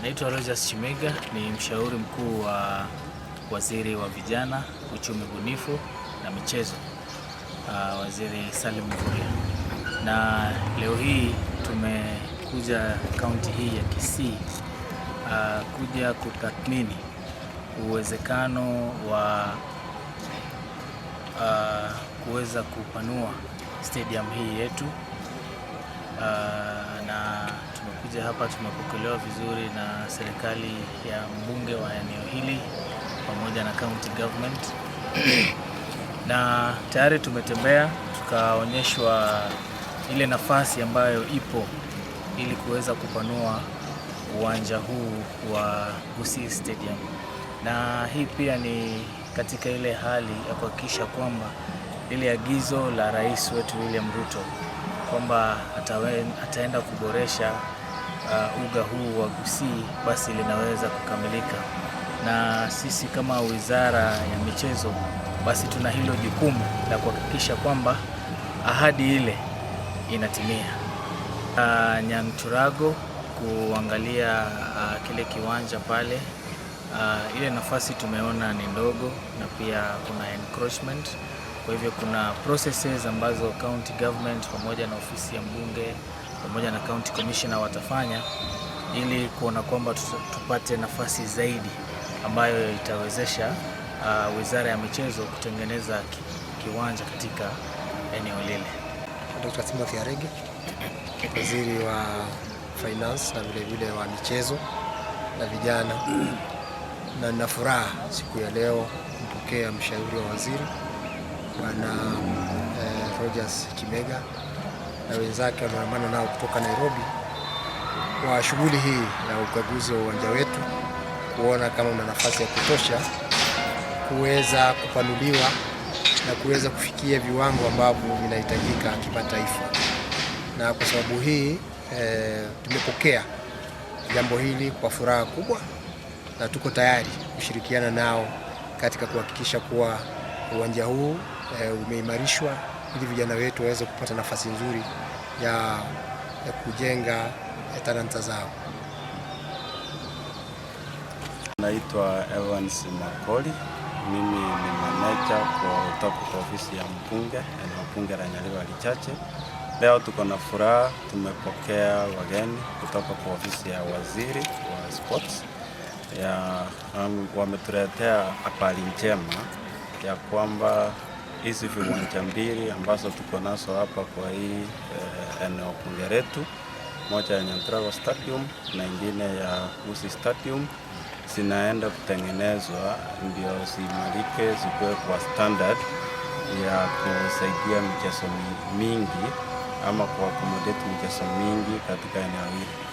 Naitwa Rogers Chimega, ni mshauri mkuu wa waziri wa vijana, uchumi bunifu na michezo, Waziri Salim Mvurya. Na leo hii tumekuja kaunti hii ya Kisii kuja kutathmini uwezekano wa kuweza kupanua stadium hii yetu na tumekuja hapa, tumepokelewa vizuri na serikali ya mbunge wa eneo hili pamoja na county government na tayari tumetembea tukaonyeshwa ile nafasi ambayo ipo ili kuweza kupanua uwanja huu wa Gusii Stadium, na hii pia ni katika ile hali ya kuhakikisha kwamba lile agizo la rais wetu William Ruto kwamba ataenda kuboresha uga huu wa Gusii basi linaweza kukamilika, na sisi kama wizara ya michezo basi tuna hilo jukumu la kuhakikisha kwamba ahadi ile inatimia. Nyanturago kuangalia kile kiwanja pale, ile nafasi tumeona ni ndogo na pia kuna encroachment. Kwa hivyo kuna processes ambazo county government pamoja na ofisi ya mbunge pamoja na county commissioner watafanya ili kuona kwamba tupate nafasi zaidi ambayo itawezesha wizara ya michezo kutengeneza kiwanja katika eneo lile. Dr. Timothy Arege, waziri wa finance na vilevile wa michezo na vijana, na nina furaha siku ya leo kumpokea mshauri wa waziri Bwana Rogers Chimega na wenzake walioandamana nao kutoka Nairobi kwa shughuli hii ya ukaguzi wa uwanja wetu, kuona kama una nafasi ya kutosha kuweza kupanuliwa na kuweza kufikia viwango ambavyo vinahitajika kimataifa. Na kwa sababu hii tumepokea jambo hili kwa furaha kubwa na tuko tayari kushirikiana nao katika kuhakikisha kuwa uwanja huu umeimarishwa ili vijana wetu waweze kupata nafasi nzuri ya kujenga talanta zao. Naitwa Evans Makoli, mimi ni manager kutoka kwa ofisi ya mbunge eneo bunge la Nyaribari Chache. Leo tuko na furaha, tumepokea wageni kutoka kwa ofisi ya waziri wa sports ya wametuletea habari njema ya kwamba hizi viwanja mbili ambazo tuko nazo hapa kwa hii eneo bunge letu, moja ya Nyanturago Stadium na ingine ya Gusii Stadium zinaenda kutengenezwa ndio ziimarike, zikuwe kwa standard ya kusaidia michezo mingi ama ku accommodate michezo mingi katika eneo hili.